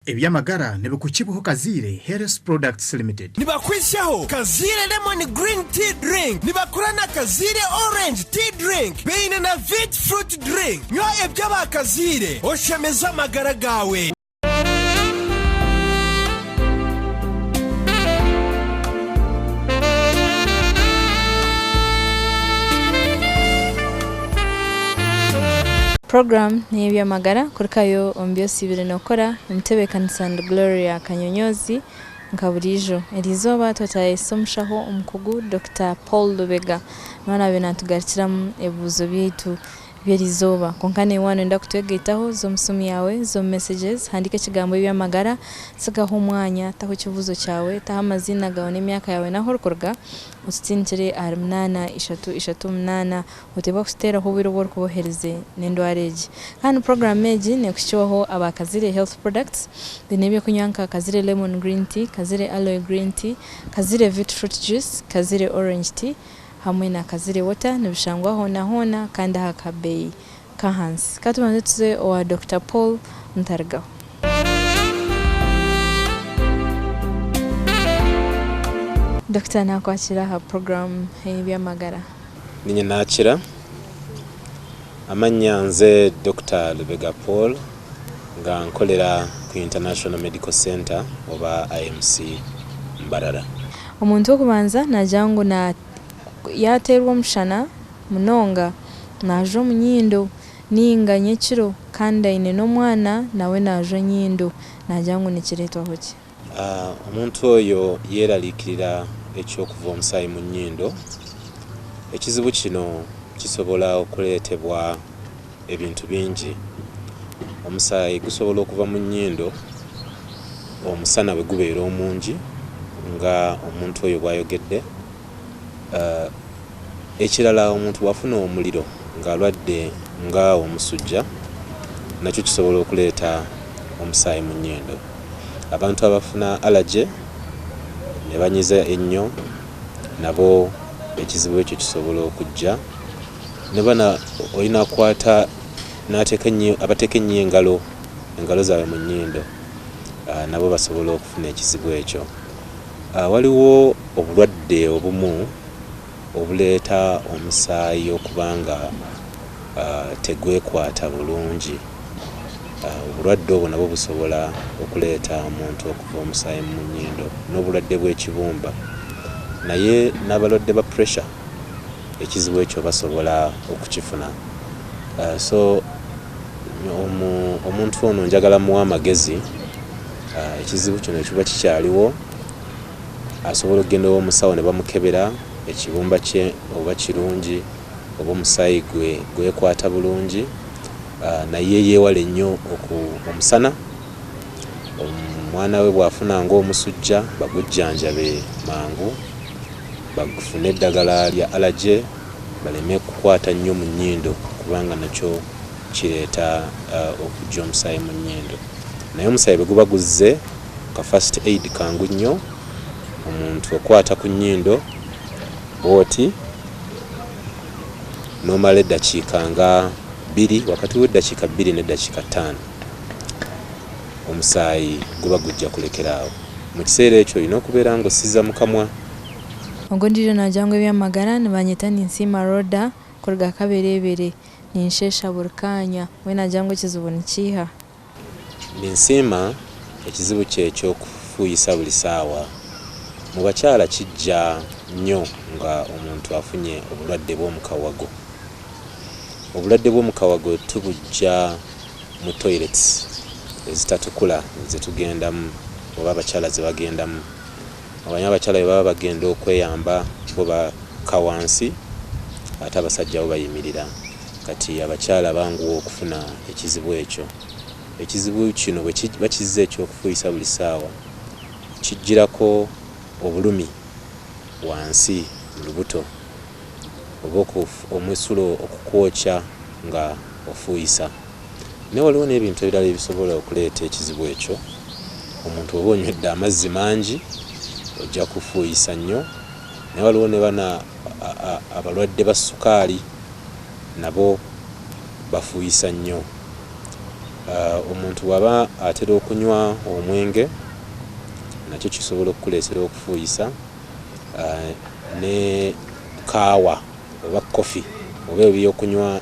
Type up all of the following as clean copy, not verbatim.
Eby'amagara nibikukibwaho Kaziire Health Products Limited. Nibakwitsyaho Kaziire Lemon Green Tea Drink, nibakora na Kaziire Orange Tea Drink, baine na Vit Fruit Drink. Nywa eby'aba Kaziire oshemeze amagara gaawe. Puroguraamu n'ey'eby'amagara kurikayo omu bi osiibire nookora. Omutebeekanisa ndi Gloria Kanyonyozi nka buriijo. Eriizooba twataayaayisa omushaho omukugu Dokita Paul Lubega niwe araabe naatugarukiramu ebibuuzo byaitu by'eriizooba. Kwonka naiwe waaba nooyenda kutwegaitaho, za omu simu yaawe, za omu messages, handiika ekigambo eby'amagara, tsigaho omwanya, taho ekibuuzo kyawe, taho amaziina gaawe n'emyaka yaawe n'ahu orikuruga, otutindikire ahari munaana ishatu ishatu munaana. Oteekwa kuteeraho obwire obu orikuba oherize n'endwara egi. Kandi puroguraamu egi neekuhikibwaho aba Kazire Health Products. Baine ebyokunywa nka Kazire Lemon Green Tea, Kazire Aloe Green Tea, Kazire Vit Fruit Juice, Kazire Orange Tea hamwe na Kazire Water. Nibishangwa hoona hoona kandi aha kabeeyi k'ahansi. Ka tubanze tuze owa Dokita Paul Ntarigaho. Dokita naakwakira aha puroguraamu ey'eby'amagara. Ninye nakira. Amannya nze Dokita Lubega Paul nga nkolera ku International Medical Centre oba IMC Mbarara. Omuntu w'okubanza naagira ngu yaateerwa omushana munonga naajwa omu nyindo nainga nyekiro kandi aine n'omwana nawe naajwa enyindo naagira ngu nikireetwaho ki? Omuntu oyo yeeraliikirira eky'okuva omusaayi mu nnyindo. Ekizibu kino kisobola okuleetebwa ebintu bingi. Omusaayi gusobola okuva mu nnyindo omusana bwe gubeera omungi nga omuntu oyo bw'ayogedde. Ekirala omuntu bw'afuna omuliro ng'alwadde nga omusujja nakyo kisobola okuleeta omusaayi mu nnyindo. Abantu abafuna allergy ne banyiza ennyo nabo ekizibu ekyo kisobola okujja. Ne bano oli n'akwata n'ateeka ennyo abateeka ennyo engalo engalo zaabwe mu nnyindo nabo basobola okufuna ekizibu ekyo. Waliwo obulwadde obumu obuleeta omusaayi okuba nga tegwekwata bulungi. Obulwadde obwo nabwo busobola okuleeta omuntu okuva omusaayi mu nnyindo n'obulwadde bw'ekibumba. Naye n'abalwadde ba pressure ekizibu ekyo basobola okukifuna. So omuntu ono njagala mmuwe amagezi Ekizibu kino bwe kiba kikyaliwo, asobola okugenda ew'omusawo ne bamukebera ekibumba kye oba kirungi oba omusaayi gwe gwekwata bulungi naye yeewale nnyo omusana. Omwana we bw'afuna ng'omusujja bagujjanjabe mangu, bafune eddagala lya allergy baleme kukwata nnyo mu nnyindo kubanga nakyo kireeta okuggya omusaayi mu nnyindo. Naye omusaayi bwe guba guzze, ka first aid kangu nnyo, omuntu okwata ku nnyindo bw'oti n'omala eddakiika nga bbiri, wakati w'eddakiika bbiri n'eddakiika ttaano omusaayi guba gujja kulekera awo. Mu kiseera ekyo olina okubeera ng'ossiza mu kamwa. Ogu ondiijo naagira ngu eby'amagara nibanyeta Ninsiima Rhoda kuruga Kabereebere. Ninsheesha buri kaanya. Mbwenu naagira ngu ekizibu nikiiha? Ninsiima ekizibu kye eky'okufuuyisa buli saawa. Mu bakyala kijja nnyo nga omuntu afunye obulwadde bw'omu kawago. Obulwadde bw'omu kawago tubuggya mu toilets ezitatukula ze tugendamu oba abakyala ze bagendamu. Omanyi abakyala bwe baba bagenda okweyamba bo bakka wansi ate abasajja bo bayimirira. Kati abakyala banguwa okufuna ekizibu ekyo. Ekizibu kino bwe kiba kizze eky'okufuuyisa buli ssaawa, kijjirako obulumi wansi mu lubuto oba omusulo okukwokya nga ofuuyisa. Naye waliwo n'ebintu ebirala ebisobola okuleeta ekizibu ekyo. Omuntu bw'oba onywedde amazzi mangi ojja kufuuyisa nnyo. Naye waliwo ne bano abalwadde ba ssukaali nabo bafuuyisa nnyo. Omuntu bw'aba atera okunywa omwenge nakyo kisobola okukuleetera okufuuyisa ne kaawa oba coffee oba ebyokunywa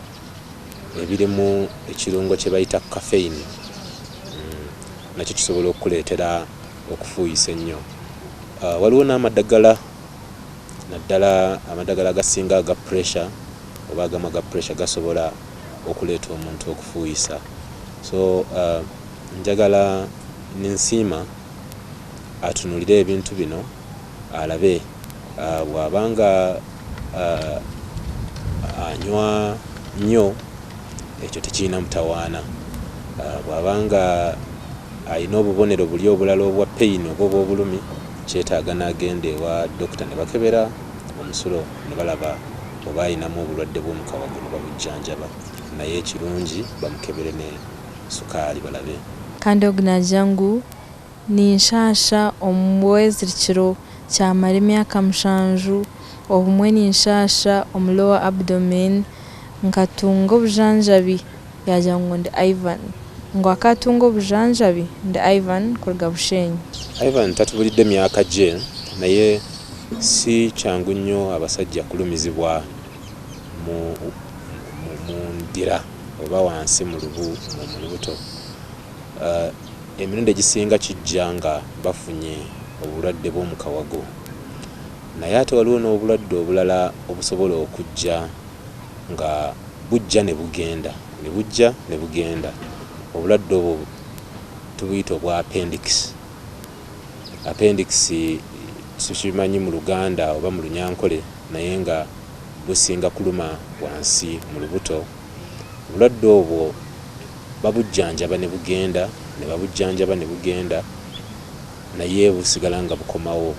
ebirimu ekirungo kye bayita caffeine nakyo kisobola okukuleetera okufuuyisa ennyo. Waliwo n'amadagala naddala amadagala agasinga aga pressure oba agamu aga pressure gasobola okuleeta omuntu okufuuyisa. So njagala Ninsiima atunuulire ebintu bino alabe bw'aba nga anywa nnyo ekyo tekirina mutawaana, bw'aba nga alina obubonero buli obulala obwa peyini oba obw'obulumi kyetaaga n'agenda ewa dokita ne bakebera omusulo ne balaba oba alinamu obulwadde bw'omu kawago ne babujjanjaba naye ekirungi bamukebere ne sukaali balabe. Kandi ogu naagira ngu, Ninshaasha omu bwezirikiro kyamara emyaka mushanju, obumwe ninshaasha omu lower abdomen, nkatunga obujanjabi yaagira ngu ndi Ivan. Ngu akaatunga obujanjabi ndi Ivan kuruga Bushenyi. Ivan tatubulidde myaka gye naye si kyangu nnyo abasajja kulumizibwa mu mu ndira oba wansi mu lubu mu lubuto. Emirundi egisinga kijja nga bafunye obulwadde bw'omu kawago. Naye ate waliwo n'obulwadde obulala obusobola okujja nga bujja ne bugenda, ne bujja ne bugenda. Obulwadde obwo tubuyita obwa appendix. Appendix sikimanyi mu Luganda oba mu Lunyankole naye nga businga kuluma wansi mu lubuto. Obulwadde obwo babujjanjaba ne bugenda, ne babujjanjaba ne bugenda naye busigala nga bukomawo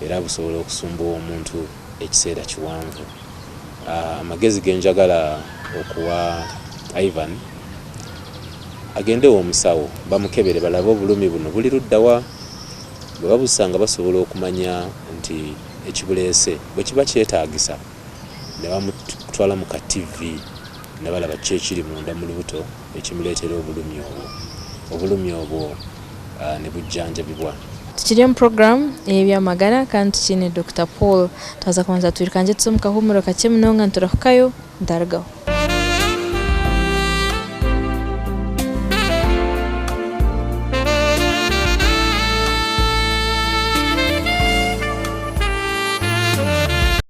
era busobola okusumbuwa omuntu ekiseera kiwanvu. Amagezi ge njagala okuwa Ivan agende ew'omusawo bamukebere balabe obulumi buno buli ludda wa? Bwe babusanga basobola okumanya nti ekibuleese bwe kiba kyetaagisa ne bamutwala mu ka ttivvi ne balaba ki ekiri munda mu lubuto ekimuleetera obulumi obwo, obulumi obwo ne bujjanjabibwa. Tukiri omu puroguraamu ey'eby'amagara kandi tukiine Dokita Paul. Twaza kubanza twirukangye tuze omu kahuumuro kakye munonga niturahukayo ntarugaho.